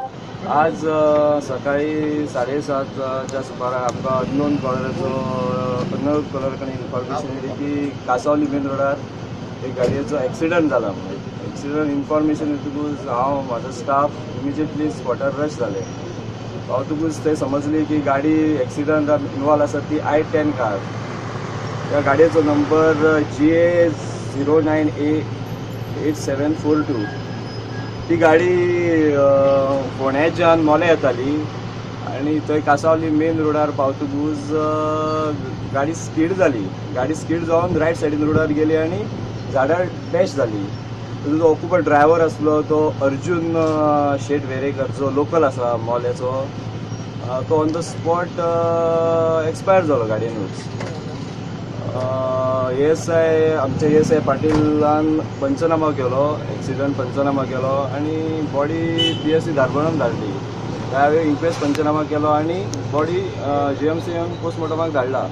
आज सकाळी 7:30च्या सुमाराक आमकां अननोन कॉलराचो अननोन कॉलर कडेन इन्फॉर्मेशन येयली की कासावली मेन रोडार एक गाडयेचो एक्सिडंट जाला म्हणून. एक्सिडंट इन्फॉर्मेशन येतकूच हांव म्हाजो स्टाफ इमिजिएटली स्पॉटार रश जाले. पावतकूच ते समजली की गाडी एक्सिडंटान इनवॉल्व आसा ती i10 car. त्या गाडयेचो नंबर GA 09 A 8742. ती गाडी फोंड्याच्यान मोले येताली आनी थंय कासावली मेन रोडार पावतकूच गाडी स्कीड जाली. गाडी स्कीड जावन रायट सायडीन रोडार गेली आनी झाडार डॅश जाली. ताजो ऑक्युपंट ड्रायव्हर आसलो तो अर्जुन शेट वेरेकर, जो लोकल आसा मोल्याचो, तो ऑन the spot expire जालो गाडयेनूच. एएसआय आमचे एएसआय पाटीलान पंचनामा केलो, एक्सिडंट पंचनामा केलो आनी बॉडी पीएससी धारबांदोड्यां धाडली. त्यावेळी इन्क्वेस्ट पंचनामा केलो आनी बॉडी जीएमसीएन पोस्टमॉर्टमाक धाडला.